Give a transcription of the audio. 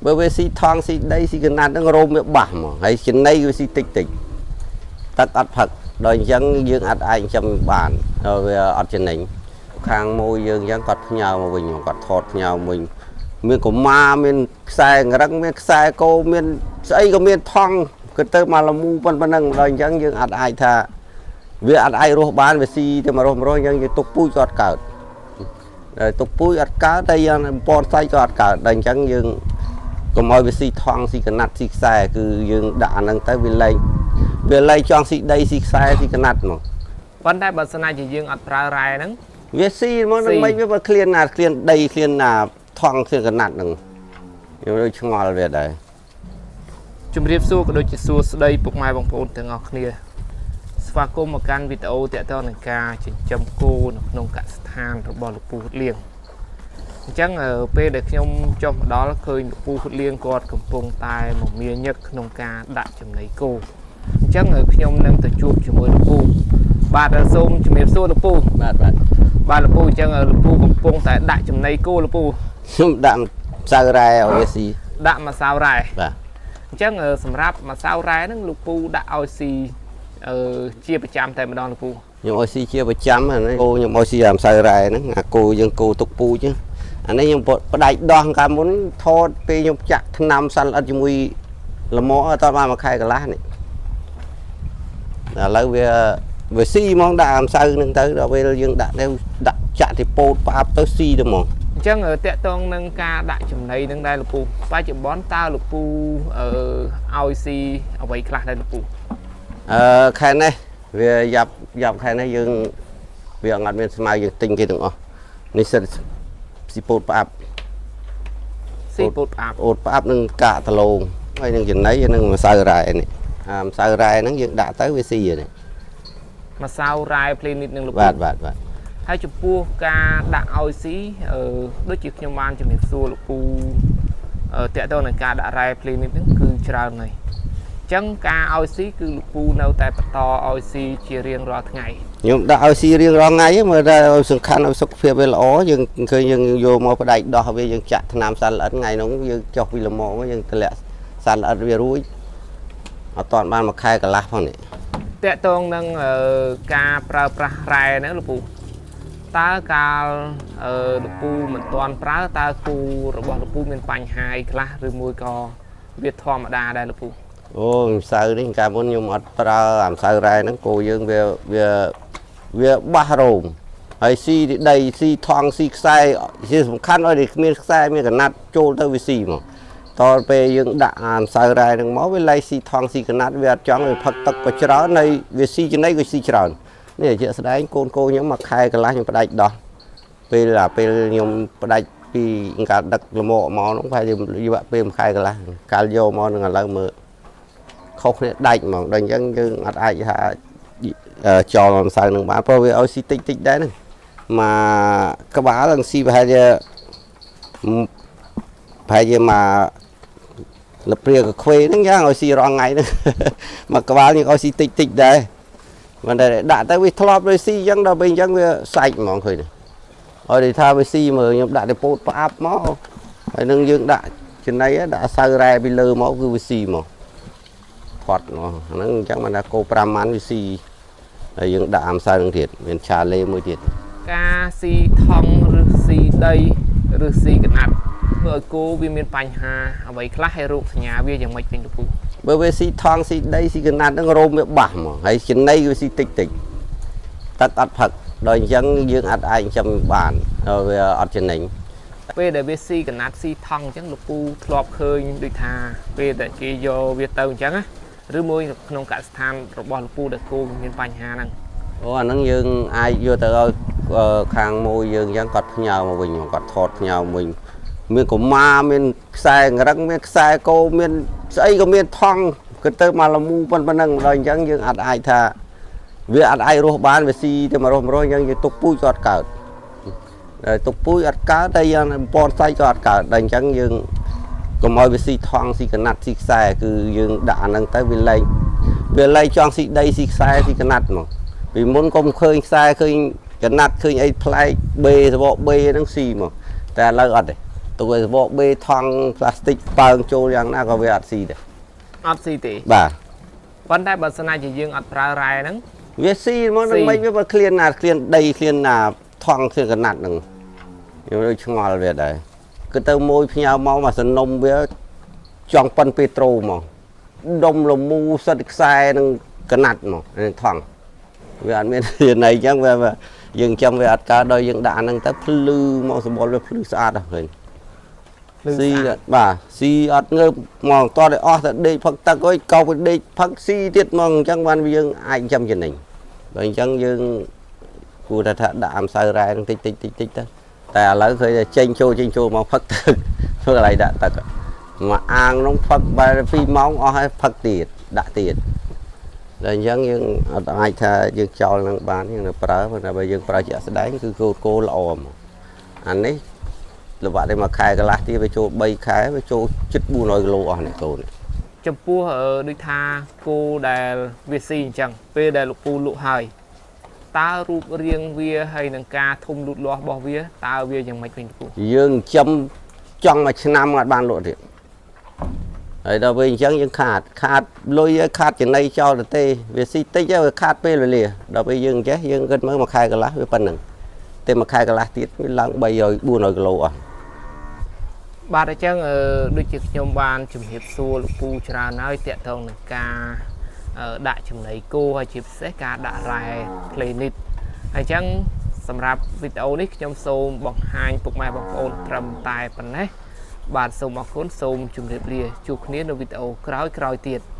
បើវាស៊ីថងស៊ីដីស៊ីកណាត់ហ្នឹងរោមវាបាសហ្មងហើយចំណីវាស៊ីតិចតិចទឹកអត់ផឹកដល់អញ្ចឹងយើងអត់អាចចិញ្ចឹមបានវាអត់ចំណេញខាងមួយយើងអញ្ចឹងគាត់ផ្ញើមកវិញគាត់ថតផ្ញើមកវិញមានកុមារមានខ្សែរឹងមានខ្សែគោមានស្អីក៏មានថងគិតទៅមកលមូប៉ុណ្ណឹងដល់អញ្ចឹងយើងអត់អាចថាវាអត់អាចរស់បានវាស៊ីទៅមករស់អញ្ចឹងយើងទុកពូជក៏អត់កើតហើយទុកពូជអត់កើតតែយ៉ាងពណ៌សាច់ក៏អត់កើតដល់អញ្ចឹងយើងកុំឲ្យវាស៊ីថងស៊ីកណាត់ស៊ីខ្សែគឺយើងដាក់អាហ្នឹងទៅវាលែងចង់ស៊ីដីស៊ីខ្សែស៊ីកណាត់ហ្មងប៉ុន្តែបើសិនជាយើងអត់ប្រើរ៉ែហ្នឹងវាស៊ីហ្មងនឹងមិនវាឃ្លានណាឃ្លានដីឃ្លានណាថងឃ្លានកណាត់ហ្នឹងខ្ញុំដូចឆ្ងល់វាដែរជំរាបសួរក៏ដូចជាសួស្តីពុកម៉ែបងប្អូនទាំងអស់គ្នាស្វាគមន៍មកកាន់វីដេអូទាក់ទងនឹងការចិញ្ចឹមគោនៅក្នុងកសិដ្ឋានរបស់លោកពូហ៊ុតលៀងអញ្ចឹងពេលដែលខ្ញុំចុះមកដល់ឃើញលោកពូហ៊ុតលៀងគាត់កំពុងតែមមាញឹកក្នុងការដាក់ចំណីគោអញ្ចឹងខ្ញុំនឹងទៅជួបជាមួយលោកពូបាទសូមជំរាបសួរលោកពូបាទបាទលោកពូអញ្ចឹងលោកពូកំពុងតែដាក់ចំណីគោលោកពូខ្ញុំដាក់ម្សៅរ៉ែឲ្យវាស៊ីដាក់ម្សៅរ៉ែបាទអញ្ចឹងសម្រាប់ម្សៅរ៉ែហ្នឹងលោកពូដាក់ឲ្យស៊ីជាប្រចាំតែម្ដងលោកពូខ្ញុំឲ្យស៊ីជាប្រចាំហ្នឹងគោខ្ញុំឲ្យស៊ីអាម្សៅរ៉ែហ្នឹងអាគោយើងគោទុកពូជអានេះខ្ញុំផ្ដាច់ដោះកាលមុនថតពេលខ្ញុំចាក់ថ្នាំសត្វល្អិតជាមួយលម៉អត់បានមួយខែកន្លះនេះឥឡូវវាស៊ីហ្មងដាក់អាម្សៅហ្នឹងទៅដល់ពេលយើងដាក់ទៅដាក់ចាក់ទីពោតផ្អាប់ទៅស៊ីទៅហ្មងអញ្ចឹងតកតងនឹងការដាក់ចំណីនឹងដែរលោកពូបច្ចុប្បន្នតើលោកពូឲ្យស៊ីអ្វីខ្លះដែរលោកពូខែនេះវាយ៉ាប់ខែនេះយើងវាអត់មានស្មៅយើងទិញគេទាំងអស់នេះសិតស៊ីពោតផ្អាប់ស៊ីពោតផ្អាប់អូតផ្អាប់នឹងកាកដលងហើយនឹងចំណីនិងម្សៅរ៉ែនេះអាម្សៅរ៉ែហ្នឹងយើងដាក់ទៅវាស៊ីនេះម្សៅរ៉ែភ្លេនិតនឹងលោកបាទបាទបាទហើយចំពោះការដាក់ឲ្យស៊ីដូចជាខ្ញុំបានជំរាបសួរលោកពូតកតទៅនឹងការដាក់រ៉ែភ្លេនិតហ្នឹងគឺច្រើនហើយអញ្ចឹងការឲ្យស៊ីគឺលោកពូនៅតែបន្តឲ្យស៊ីជារៀងរាល់ថ្ងៃខ្ញុំដាក់ឲ្យស៊ីរៀងរាល់ថ្ងៃមើលតែឲ្យសំខាន់ឲ្យសុខភាពវាល្អយើងឃើញយើងយកមកផ្ដាច់ដោះវាយើងចាក់ថ្នាំសត្វល្អិតថ្ងៃនោះយើងចុះពីលម៉យើងទម្លាក់សត្វល្អិតវារួចអត់តាន់បានមួយខែកន្លះផងនេះតកតងនឹងការប្រើប្រាស់រ៉ែហ្នឹងលោកពូតើកាលលោកពូមិនទាន់ប្រើតើគូរបស់លោកពូមានបញ្ហាអីខ្លះឬមួយក៏វាធម្មតាដែរលោកពូអូម្សៅនេះកាលមុនខ្ញុំអត់ប្រើអាម្សៅរ៉ែហ្នឹងគោយើងវាវាបាសរោមហើយស៊ីដីស៊ីថងស៊ីខ្សែជាសំខាន់ឲ្យតែគ្មានខ្សែមានកណាត់ចូលទៅវាស៊ីមកតពេលយើងដាក់អាម្សៅរ៉ែហ្នឹងមកវាឡៃស៊ីថងស៊ីកណាត់វាអត់ចង់វាផឹកទឹកក៏ច្រើនហើយវាស៊ីចំណីក៏ស៊ីច្រើននេះជាក់ស្ដែងកូនគោខ្ញុំមួយខែកន្លះខ្ញុំផ្ដាច់ដោះពេលខ្ញុំផ្ដាច់ពីការដឹកលមកមកហ្នឹងប្រហែលជារយៈពេលមួយខែកន្លះកាលយកមកនឹងឥឡូវមើលខុសគ្នាដាច់ហ្មងដល់អញ្ចឹងយើងអត់អាចថាចោលម្សៅនឹងបានព្រោះវាឲ្យស៊ីតិចតិចដែរហ្នឹងមកក្បាលនឹងស៊ីប្រហែលជាមកលព្រាកខ្វេហ្នឹងយ៉ាងឲ្យស៊ីរាល់ថ្ងៃហ្នឹងមកក្បាលយើងឲ្យស៊ីតិចតិចដែរមិនតែដាក់ទៅវាធ្លាប់វាស៊ីអញ្ចឹងដល់ពេលអញ្ចឹងវាសាច់ហ្មងឃើញឲ្យតែថាវាស៊ីមើលខ្ញុំដាក់ទៅពោតផ្អាប់មកហើយនឹងយើងដាក់ចំណីដាក់សៅរ៉ែពីលើមកគឺវាស៊ីមកផាត់មកហ្នឹងអញ្ចឹងបានថាគោ5ម៉ាន់វាស៊ីហើយយើងដាក់អាម្សៅនឹងទៀតមានឆាលេមួយទៀតការស៊ីថងឬស៊ីដីឬស៊ីកណាត់ធ្វើឲ្យគោវាមានបញ្ហាអ្វីខ្លះហើយរោគសញ្ញាវាយ៉ាងម៉េចវិញលោកពូបើវាស៊ីថងស៊ីដីស៊ីកណាត់ហ្នឹងរោមវាបាសហ្មងហើយចំណីវាស៊ីតិចតិចទឹកអត់ផឹកដល់អញ្ចឹងយើងអត់អាចចិញ្ចឹមបានវាអត់ចំណេញពេលដែលវាស៊ីកណាត់ស៊ីថងអញ្ចឹងលោកពូធ្លាប់ឃើញដូចថាពេលដែលគេយកវាទៅអញ្ចឹងណាឬមួយក្នុងកសិដ្ឋានរបស់លោកពូដែលគោមានបញ្ហាហ្នឹងអូអាហ្នឹងយើងអាចយកទៅឲ្យខាងមួយយើងអញ្ចឹងគាត់ផ្ញើមកវិញគាត់ថតផ្ញើមកវិញមានកុមារមានខ្សែរឹងមានខ្សែគោមានស្អីក៏មានថងគិតទៅមកលមូប៉ុណ្ណឹងដល់អញ្ចឹងយើងអត់អាចថាវាអត់អាចរស់បានវាស៊ីទៅមករស់អញ្ចឹងយើងទុកពូជក៏អត់កើតទុកពូជអត់កើតតែយ៉ាងពណ៌សាច់ក៏អត់កើតដល់អញ្ចឹងយើងកុំឲ្យវាស៊ីថងស៊ីកណាត់ស៊ីខ្សែគឺយើងដាក់អាហ្នឹងទៅវាលែងចង់ស៊ីដីស៊ីខ្សែស៊ីកណាត់ហ្មងពីមុនកុំឃើញខ្សែឃើញកណាត់ឃើញអីប្លែកបេសបកបេហ្នឹងស៊ីហ្មងតែឥឡូវអត់ទេទុក ទៅឲ្យសបកបេថង់ផ្លាស្ទិកប៉ើងចូលយ៉ាងណាក៏វាអត់ស៊ីដែរ អត់ស៊ីទេ បាទ ប៉ុន្តែបើសិនណាជាយើងអត់ប្រើរ៉ែហ្នឹង វាស៊ីមកនឹងមិនវាឃ្លានណាឃ្លានដីឃ្លានណាថង់ឃ្លានកណាត់ហ្នឹងខ្ញុំដូចឆ្ងល់វាដែរគឺទៅមួយផ្ញើមកមកសនំវាចង់ប៉ុនពេត្រូមកដុំលមូសិតខ្សែនឹងកណាត់មកនឹងថង់វាអត់មានន័យអញ្ចឹងវាយើងចាំវាអត់កើតដល់យើងដាក់ហ្នឹងទៅភ្លឺមកសម្បុរវាភ្លឺស្អាតហ្នឹងឃើញស៊ីបាទស៊ីអត់ងើបមកតតែអស់តែដេកផឹកទឹកអុយកោបដេកផឹកស៊ីទៀតមកអញ្ចឹងបានយើងអាចចាំចំណេញដល់អញ្ចឹងយើងគួរតែថាដាក់អំសៅរ៉ែនឹងតិចតិចតិចតិចទៅតែឥឡូវឃើញតែចេញចូលមកផឹកទឹកធ្វើកន្លែងដាក់ទឹកមកអាងនោះផឹកបែរ2ម៉ោងអស់ហើយផឹកទៀតដាក់ទៀតដល់អញ្ចឹងយើងអត់អាចថាយើងចោលនឹងបានយើងនៅប្រើប៉ុន្តែបើយើងប្រើជាក់ស្ដែងគឺគោគោល្អមកអានេះលបាក់តែមួយខែកន្លះទៀតវាចូល3ខែវាចូលជិត400គីឡូអស់នេះកូន ចំពោះដូចថាគោដែលវាស៊ីអញ្ចឹងពេលដែលលោកពូលក់ហើយតើរូបរាងវាហើយនឹងការធំលូតលាស់របស់វាតើវាយ៉ាងម៉េចវិញពូ យើងចំចង់មួយឆ្នាំអត់បានលក់ទៀតហើយដល់ពេលអញ្ចឹងយើងខាតលុយខាតចំណីចោលទៅទេវាស៊ីតិចហើយវាខាតពេលវេលាដល់ពេលយើងចេះយើងគិតមើលមួយខែកន្លះវាប៉ុណ្្នឹងតែមួយខែកន្លះទៀតវាឡើង300 400គីឡូអស់ បាទអញ្ចឹងដូចជាខ្ញុំបានជំរាបសួរលោកពូច្រើនហើយតាក់ទងនឹងការដាក់ចំណីគោហើយជាពិសេសការដាក់រ៉ែ Planet អញ្ចឹងសម្រាប់វីដេអូនេះខ្ញុំសូមបង្ហាញពុកម៉ែបងប្អូនត្រឹមតែប៉ុណ្ណេះបាទសូមអរគុណសូមជម្រាបលាជួបគ្នានៅវីដេអូក្រោយៗទៀត។